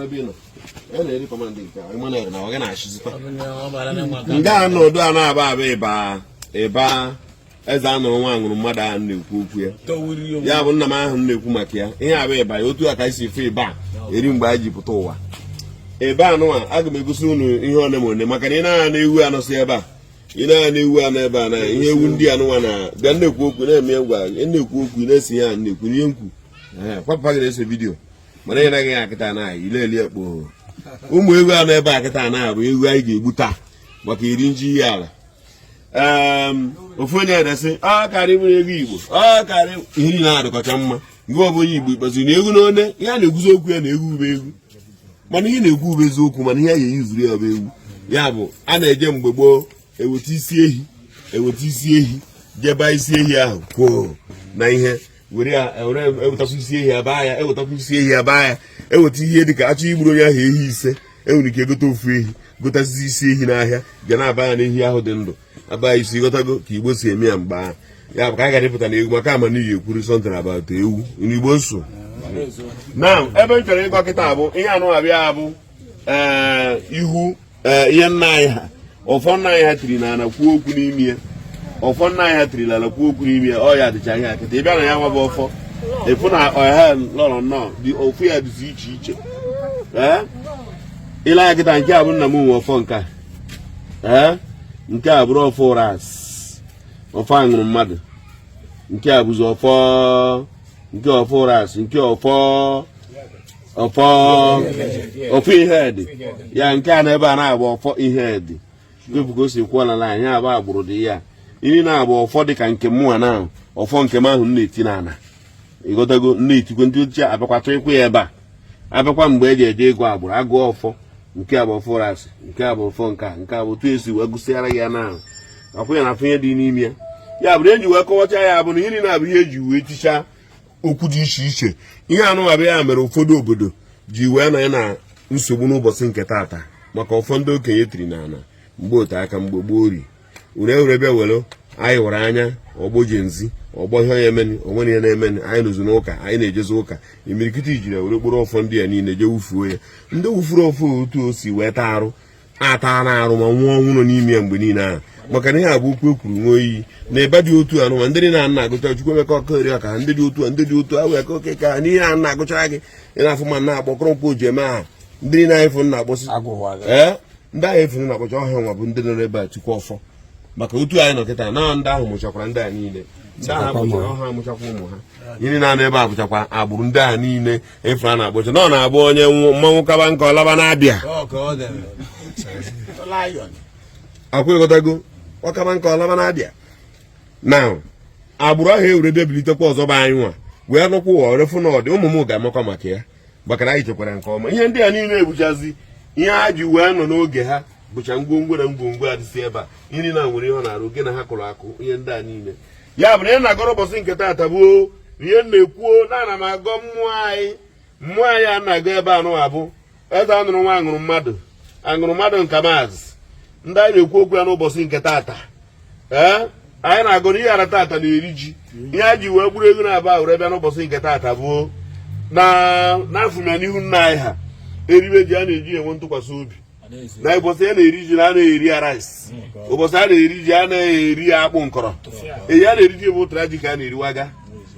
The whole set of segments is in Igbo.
Ebe ị nọ e na-eri command nke a, Emmanuel na ọ gị na-achịzikwa nga a nọdụ a na-aba aba ịba ịba eze anụrụ nwa aṅụrụ mmadụ ahụ na-ekwu okwu ya. Ya bụ nna m ahụ na-ekwu maka ya. Ihe abụ ịba ya, otu a ka anyị si fụ ịba eri mgbe anyị ji pụta ụwa. Ebe anụnwa, aga m egosi unu ihe one ma one, maka na ị na-anya na ewu anọsị ebe a, ị na-anya na ewu anọ ebe a, na ihe ewu ndị anụnwa na bịa na-ekwu okwu na-eme ngwa, na-ekwu okwu na-esi ya na-ekwu ihe nkwu kwapụpa gị na-ese video, mana ị naghị ya kịta na ile eli ekpo. Ụmụ ewu anọ ebe a kịta na bụ ewu anyị ga-egbu taa maka iri nji ihe ala. Ofu onye edesị ọ karị bụrụ ego Igbo, ọ karị ihe niile adịkọcha mma. Nke ọ bụ onye Igbo ikpeziri na egwu na one ihe a na-ekwuzi okwu ya na egwu bụ egwu, mana ihe na-ekwu bụ eziokwu, mana ihe a ga-eyuzuru ya bụ ewu. Ya bụ a na-eje mgbe gboo eweta isi ehi, eweta isi ehi, jeba isi ehi ahụ kwuo na ihe were ya were ewetakwa isi ehi abaa ya, ewetakwa isi ehi abaa ya, eweta ihe dịka achọ igburu onye ahụ ehi 5, enwere ike gote ofu ehi, gotasịzi isi ehi n'ahịa, ga na-aba ya n'ehi ahụ dị ndụ, aba ya isi. Ghọtago ka Igbo si eme ya mgbe ahụ? Ya bụ ka anyị gara ịpụta na egwu maka ama n'iyi ekwuru something about ewu n'Igbo nso na ebe m chọrọ ịgọ kịta bụ ihe anụ abịa bụ ee ihu ee ihe nna anyị ha, ọfọ nna anyị ha tiri n'ala kwuo okwu n'ime ya, ọfọ nna anyị ha tiri n'ala kwuo okwu n'ime ya. Ọ ya dịcha ihe a kịta. Ị bịa na ya nwa bụ ọfọ, ịfụ na ọha lọrọ nnọọ dị ofu ya dịzi iche iche. Ee, ile anya kịta, nke a bụ nna m nwe ọfọ nke a. Ee, nke a bụrụ ọfọ ụras, ọfọ aṅụrụ mmadụ. Nke a bụzi ọfọ nke ọfọ ụras, nke ọfọ ọfọ ọfọ ihe dị ya. Nke a n'ebe a na-agba ọfọ ihe dị wepụ ka o si kwuo na anyị abụ agbụrụ dị ya iri na-agba ọfọ dị ka nke mụnwa na ọfọ nke m ahụ m na-eti n'ala. Ịghọtago? M na-etikwe ndị ochie abịakwa tụịkwa ya ebe a, abịakwa mgbe eji eje ịgụ agbụrụ, agụọ ọfọ nke a bụ ọfọ ụrasị, nke a bụ ọfọ nke a, nke a bụ otu esi wee gụsịara ya na akwụ ya na afụ ihe dị n'ime ya. Ya bụrụ eji wee kọwacha ya bụ na ihe niile abụ ihe eji wee tichaa okwu dị iche iche. Ihe anụnwa ya mere ụfọdụ obodo ji wee nọ ya na nsogbu n'ụbọchị nke taata, maka ọfọ ndị okenye tiri n'ala mgbe ote aka mgbe gboo ri ure ewere bịa were anyị hụrụ anya ọgbọ ji nzi ọgbọ ihe onye emeni onwere ihe na-emeni. Anyị nọzi n'ụka, anyị na-ejezi ụka, imirikiti jiri were kpụrụ ọfọ ndị a niile jee wufuo ya. Ndị wufuru ọfọ otu o si wee taa arụ ata na arụ ma nwụọ ọnwụ nọ n'ime ya mgbe niile ahụ, maka na ihe a bụ okwu e kwuru ṅụọ iyi na ebe dị otu a nụma ndị niile a na-agụcha Chukwuemeka Ọkọri ọka ha, ndị dị otu a, ndị dị otu a wee ka oke ka ha n'ihe a na-agụchara gị. Ị na-afụ ma na-akpọ Okoronkwo ji eme aha ndị niile anyị fụ na-akpọsị ee ndị ahụ efere na-akpọcha ọha nwa bụ ndị nọ n'ebe a tikwa ọfọ, maka otu anyị nọ kịta na ndị ahụ mụchakwara ndị a niile, ndị ahụ amụchara ọha amụchakwa ụmụ ha. Ihe niile na ebe a bụchakwa agbụrụ ndị ahụ niile efere a na-akpọcha na ọ na-abụ onye mmanwụ kaba nke ọlaba na-abịa akwa. Ịghọtago? Ọkaba nke ọlaba na-abịa na agbụrụ ahụ ewere debilitekwa ọzọ bụ anyị nwa wee nụkwa ụwa were fụ na ọ dị ụmụ m ga-amakwa maka ya, maka na anyị chekwara nke ọma. Ihe ndị a niile ebuchazi ihe ha ji wee nọ n'oge ha bụcha ngwongwo na ngwongwo adịsị ebe a. Ihe niile a nwere ihe ọ na-arụ oge na ha kụrụ akụ ihe ndị a niile. Ya bụ na ihe na-agọrọ ụbọchị nke taata bụ ihe m na-ekwuo na ana m agọ mmụọ anyị, mmụọ anyị a na-agọ ebe anụ abụ eze anụrụ nwa aṅụrụ mmadụ, aṅụrụ mmadụ nka maazị ndị anyị na-ekwu okwu ya n'ụbọchị nke taata. Ee, anyị na-agụ na ihe ara taata na-eri ji. Ihe a ji wee gburu ego na-aba were bịa n'ụbọchị nke taata bụ na n'afụmya n'ihu nna anyị ha eribe ji a na-eji enwe ntụkwasị obi na ụbọchị a na-eri ji na a na-eri ya rice, ụbọchị a na-eri ji a na-eri ya akpụ nkọrọ eyi a na-eri ji bụ ụtara ji ka a na-eriwaga.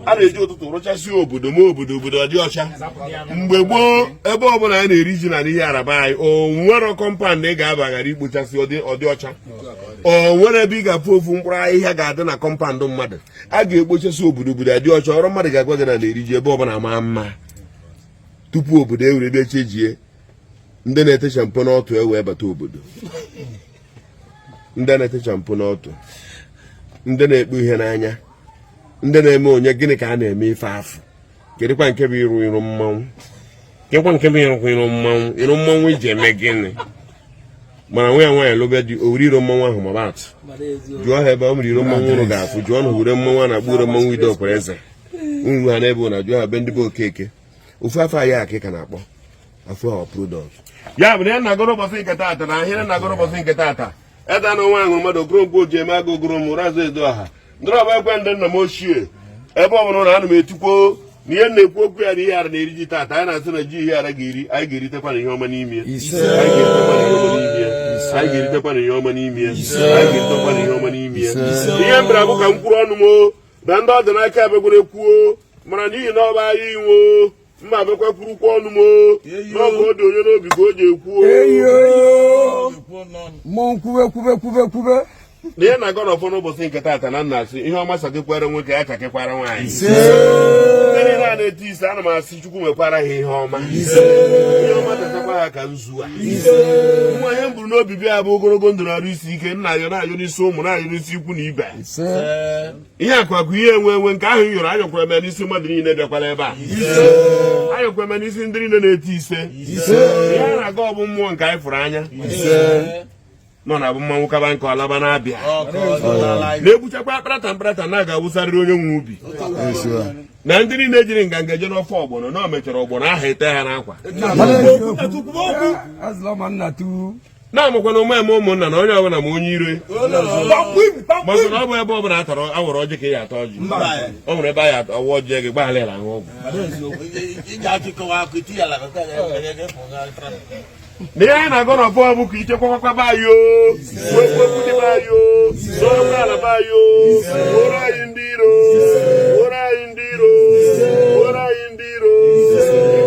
A na-eji ụtụtụ rụchasị obodo ma obodo obodo ọ dị ọcha. Mgbe gboo, ebe ọbụla anyị na-eri ji na n'ihe araba anyị, o nwere compound ị ga-aba ghara ikpochasị ọ dị ọcha. O nwere ebe ị ga-afụ ofu mkpụrụ ahịhịa ga-adị na compound mmadụ. A ga-ekpochasị obodo, obodo adị ọcha. Ọrụ mmadụ ga-agwa gị na na-eri ji ebe ọbụla maa mma tupu obodo ewere bịa chejie ndị na-ete shampoo n'ọtụ ewee bata obodo, ndị na-ete shampoo n'ọtụ, ndị na-ekpu ihe n'anya, ndị na-eme onye gịnị ka a na-eme ife afụ. Kedụkwa nke bụ ịrụ ịrụ mmanwụ? Kedụkwa nke bụ ịrụkwa ịrụ mmanwụ? Ịrụ mmanwụ iji eme gịnị? Mana nwa ya nwaanyị lụbịa di owere iro mmanwụ ahụ ma bat jụọ ha ebe ọ mere iro mmanwụ ụrụ ga-afụ. Jụọ na owere mmanwụ a na-akpọ ure mmanwụ ide okwere eze nru ha n'ebe na jụọ ha be ndị be Okeke ofu afọ anyị aka ka na-akpọ afọ ahụ product. Ya bụ na ya na-agọrọ ụbọchị nke taata na ahịrị na-agọrọ ụbọchị nke taata eze na nwa aṅụrụ mmadụ Okoronkwo ji eme agụ ogoro m ụrazụ edo ọha ndọrọba ekwe ndị nna m ochie ebe ọ bụla na ana m etikwo. Na ihe na-ekwu okwu ya na Ihiala na-eri ji taata, anyị na-asị na ji Ihiala ga-eri, anyị ga-eritekwa na ihe ọma n'ime ya. Anyị ga-eritekwa na ihe ọma n'ime ya. Anyị ga-eritekwa na ihe ọma n'ime ya. Anyị ga-eritekwa na ihe ọma n'ime ya. Ihe m bịara bụ ka m kwuru ọnụ m o, na ndị ọ dị n'aka abịagwere kwuo, mana n'ihi na ọ bụ anyị nwe mma abịakwa kwurukwa ọnụ m o, na ọ bụ ọ dị onye n'obi ka o ji ekwu o. Eyo! Mmọnwụ kwube kwube kwube kwube. Na ihe na-agọ n'ọfọ n'ụbọchị nke taata na nna asị ihe ọma sakekwara nwoke ya chakekwara nwaanyị. Ndị niile a na-eti ise, ana m asị Chukwu mekwara ha ihe ọma, ihe ọma tetakwa ha ka nzu a. Nwa ihe m buru n'obi bịa bụ ogologo ndụ na arụ isi ike. Nna ayọ na-ayọ n'isi ụmụ, na-ayọ n'isi ikwu na ibe, ihe akụ akụ, ihe enwe enwe. Nke ahụ m yọrọ, ayọkwara m ya n'isi mmadụ niile bịakwara ebe a, ayọkwara m ya n'isi ndị niile na-eti ise. Ihe a na-aga ọ bụ mmụọ nke anyị fụrụ anya nọ na abụ mmanwụ kaba nke ọlaba na-abịa na-egbuchakwa akparata mkparata na ga-awụsarịrị onye nwe ubi na ndị niile jiri nganga je n'ofe ọgbọnọ na o mechara ọgbọnọ ahụ ete ha n'akwa. Na-amakwana ụmụ eme ụmụnna na onye ọbụla ma onye ire mazụ na ọ bụ ebe ọbụla a tara awọrọ ọjị ka ị ya ata ọjị. Ọ nwere ebe a ya awa ọjị gị gbaghala ya ahụ ọgwụ. Na ihe anyị na-agọ n'ọfọ bụ ka ichekwakwa be anyị o, wekwu okwu dị be anyị o, n'ọkwa ala be anyị o, were anyị ndị iro, were anyị ndị iro, were anyị ndị iro,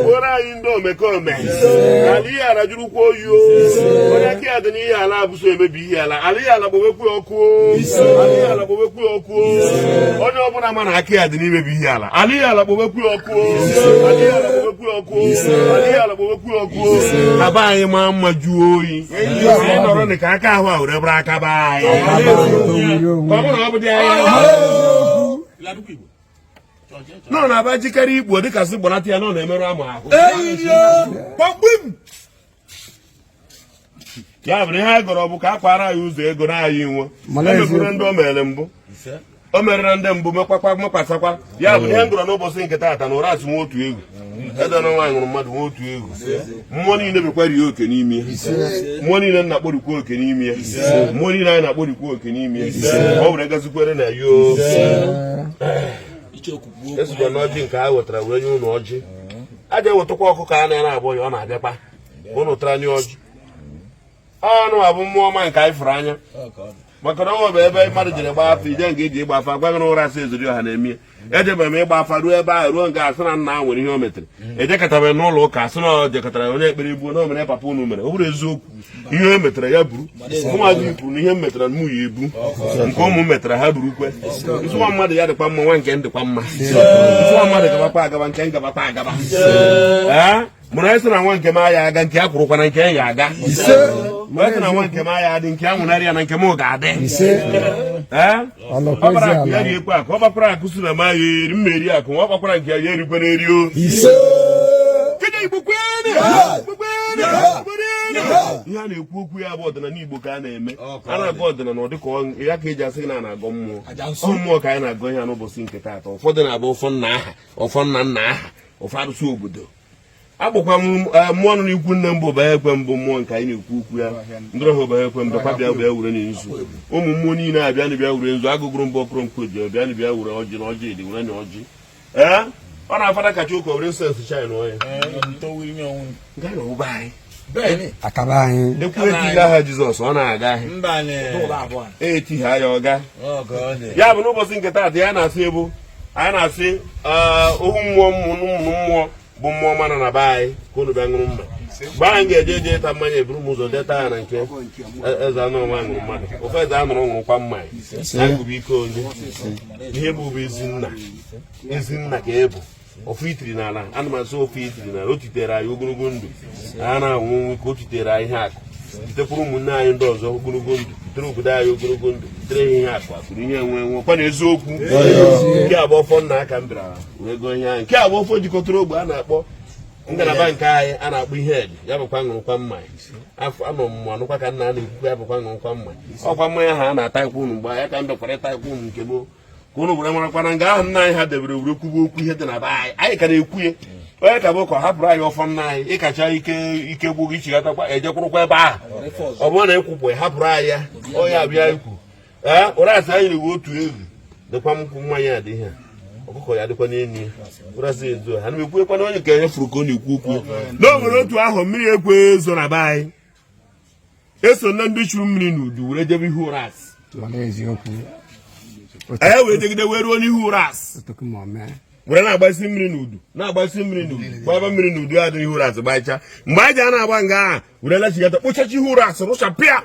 were anyị ndị omekome. Ala Ihiala jụrụkwa oyi o. Onye aka ya dị n'Ihiala abụso emebi Ihiala, ala Ihiala gbowekwu ya ọkụ o. Ala Ihiala gbowekwu ya ọkụ o. Onye ọbụla ma na aka ya dị n'imebi Ihiala, ala Ihiala gbowekwu ya ọkụ o. Ala Ihiala gbowekwu ya ọkụ o. Ala Ihiala gbowekwu ya ọkụ o. Na be anyị maa mma, jụọ oyi, anyị nọrọ ka aka ahụ a were bụrụ aka be anyị, ka ọ bụrụ na ọ bụ dị anyị nọ na-aba jikere ikpu dịka sị gbanata ya nọ na-emerụ amụ ahụ. Ya bụ na ihe anyị gọrọ bụ ka a kwara anyị ụzọ ego na anyị nwe emeburu ndị o mere mbụ, o merere ndị mbụ, mekwakwa mekwasakwa. Ya bụ na ihe m gọrọ n'ụbọchị nke taata na ụra asị nwe otu egwu ede na nwaanyị ṅụrụ mmadụ nwe otu egwu. Mmụọ niile bịakwa rie oke n'ime ya. Mmụọ niile na-akpọrikwa oke n'ime ya. Mmụọ niile anyị na-akpọrikwa oke n'ime ya. Ọ were gazikwere na yo esikwa na ọjị nke a wetara were nye ụlọ ọjị a ga-ewetakwa ọkụkọ a na-ere abụọ ya, ọ na-abịakwa ụnụ tara nye ọjị ọnụ abụ mmụọ ọma nke anyị fụrụ anya, maka na ọ bụ ebe mmadụ jere gbaa afa ije nga eji ịgba afa gwa na ụra asị ezuri ọha na-eme. Ejebere m ịgba afa ruo ebe ahụ, ruo nga asị na nna nwere ihe o metere. Ejekọtara n'ụlọ ụka, asị na ọ jekọtara onye ekpere igbuo na o mere papa unu mere. Ọ bụrụ eziokwu, ihe o metere ya buru. Ụmụazị kwuru na ihe m metara mụ ya ebu, nke ụmụ m metara ha burukwe. Nsụwa mmadụ ya dịkwa mma, nwa nke m dịkwa mma. Nsụwa mmadụ gabakwa agaba, nke m gabakwa agaba. Ee, mụrụ anyị sị na nwa nke m aya aga, nke ya kwụrụkwa na nke ya aga. Mgbe sị na nwa nke m aya adị, nke ya nwụnarị ya na nke m ga-adị. Ee, ọ bara akụ ya riekwa akụ, ọ gbakwara akụ si na m aya eri mma eri akụ, ọ gbakwara nke ya ya erikwe na eri o. Ihe a na-ekwu okwu ya bụ ọdịnala Igbo ka a na-eme. A na-agọ ọdịnala, ọ dịka ya ka eji asị gị na a na-agọ mmụọ. Ọ mmụọ ka anyị na-agọ ihe n'ụbọchị nke taata. Ụfọdụ na-abụ ọfọ nna aha, ọfọ nna nna aha, ọfọ arụsị obodo. Akpọkwa m mmụọ nọ n'ikwu nne mbụ bụ ekwe mbụ, mmụọ nke anyị na-ekwu okwu ya ndụrụ ha bụ ekwe mbụ kwa bịa bịa wure na nzu. Ụmụ mmụọ niile abịa na bịa wure nzu agụgụrụ mbụ ọkụrụ nkwu eji bịa na bịa wure ọjị na ọjị dị wure na ọjị. Ee, ọ na-afada kacha ụka were nsensị china ọya nke a na-ewube anyị akaba anyị ekwu etighị aha Jizọs, ọ na-aga ahịa etigha ya ọga. Ya bụ n'ụbọchị nke taata ya na-asị ebu anyị na-asị ohu mmụọ mmụọ mmụọ bụ mmụọ ọma nọ na be anyị ka unu bịa ṅụrụ mma. Mgbe anyị ga-eje eje ịta mmanya, eburu m ụzọ deta ya na nke eze anụ nwa ṅụrụ mmadụ ofe eze anụrụ ṅụrụkwa mmanya. Anyị bụ ike onye ihe bụ bụ ezinna ezinna ka ị bụ ofu itiri n'ala. Ana m asị ofu itiri n'ala o titere anyị ogologo ndụ a na-anwụ nwe ka o titere anyị ihe akụ, titekwuru ụmụnne anyị ndị ọzọ ogologo ndụ, titere obodo anyị ogologo ndụ, titere ha ihe akụ akụrụ ihe enwe enwe kwa na eziokwu. Nke a bụ ọfọ nna aka m bịara wee gụọ ihe anyị. Nke a bụ ọfọ jikọtara ogbe a na-akpọ ngalaba nke anyị a na-akpọ ihe edi ya bụkwa ṅụrụkwa mmanya afọ anọ m anụkwa ka nna a na-ekwukwa ya bụkwa ṅụrụkwa mmanya ọkwa mmanya ha a na-ata ikwu unu mgbe ya ka m bịakwara ịta ikwu unu nke gboo ka unu were marakwa na nga ahụ nna anyị ha debere were kwuba okwu ihe dị na be anyị, anyị ka na-ekwu ya. Onye ka bụ ka ọ hapụrụ anyị ọfọ nna anyị ịkacha ike ike gwụ gị chigatakwa ejekwurukwa ebe ahụ. Ọ bụrụ na ịkwụpụ hapụrụ anyị ya onye abịa ikwu ee ụra asị anyị na-ewe otu egwu dịkwa nkwụ mmanya dị ihe a. Ọkụkọ ya dịkwa n'elu ya ụrasị ezu ha. Na m ekwuekwana onye ka onye fụrụ ka ọ na-ekwu okwu na o nwere otu ahụ mmiri ekwe ezo na be anyị. Eso na ndị churu mmiri n'udu were jebe ihu ụrasị. Mana eziokwu. Anyị wee jegide wee ruo n'ihu ụrasị Otoku ma mee. Were na-agbasi mmiri n'udu, na-agbasi mmiri n'udu, gbaba mmiri n'udu ya dị n'ihu ụrasị, gbachaa. Mgbe anyị ji a na-agba nga ahụ were lachigata kpochacha ihu ụrasị, rụchapịa.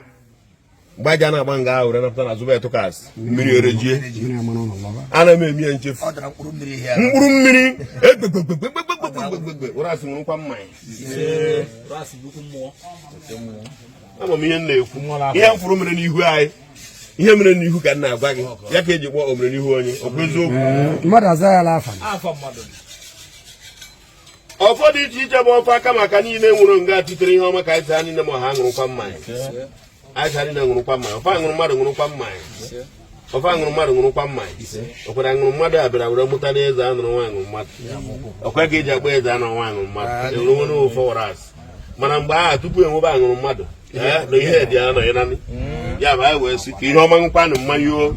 Mgbe anyị ji a na-agba nga ahụ were napụta na azụba etụkas, mmiri erejie. Mmiri amara ụlọ lọba. Ana m eme ya nchefu. Ọ dara mkpụrụ mmiri ihe a. Mkpụrụ mmiri ekpekpekpekpekpekpekpekpekpe. Ụrasị ṅụrụkwa mmanya. Ama m ihe m na-ekwu. Ihe m fụrụ mere n'ihu anyị, ihe mere n'ihu ka m na-agwa gị ya, ka eji kpọọ omere n'ihu onye ọkwa eziokwu. Mmadụ aza ya ala afa. Ọfọ dị iche iche bụ ọfọ aka maka niile nwụrụ nga titere ihe ọma ka anyị saa niile, ma ha ṅụrụkwa mmanya. Anyị saa niile ṅụrụkwa mmanya. Ọfọ aṅụrụ mmadụ ṅụrụkwa mmanya. Ọfọ aṅụrụ mmadụ ṅụrụkwa mmanya. Ọkwara aṅụrụ mmadụ a bịara were mụta n'eze anụrụ nwa aṅụrụ mmadụ. Ọkwa ka eji akpọ eze anụrụ nwa aṅụrụ mmadụ enwere nwere ụfọ wara asị. Mana mgbe ahụ, tupu enwebe aṅụrụ mmadụ, na ihe dị ya nọ ya nanị ya bụ anyị wee sị ka ihe ọma. Ṅụkwanụ mmanya o.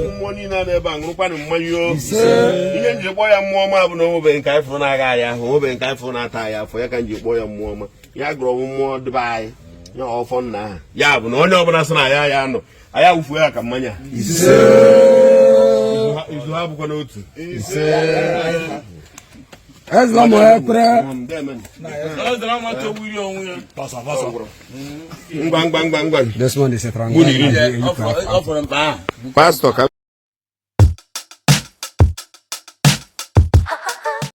Mmụọ niile a na-ebe a, ṅụrụkwanụ mmanya o. Ihe m ji kpọọ ya mmụọ ọma bụ na onwebeghị nke anyị fụrụ na-agha anyị ahụ, onwebeghị nke anyị fụrụ na-ata anyị afọ ya, ka m ji kpọọ ya mmụọ ọma. Ya gụrụ ọnwụ mmụọ dịbe anyị ya ọfọ nna aha ya bụ na onye ọbụla sị na ya ya nọ, anyị awụfuo ya ka mmanya. Izu ha bụkwa n'otu. Eze ụmụ ekwere. Ngwa ngwa ngwa ngwa. Desmond is a Pastọ ka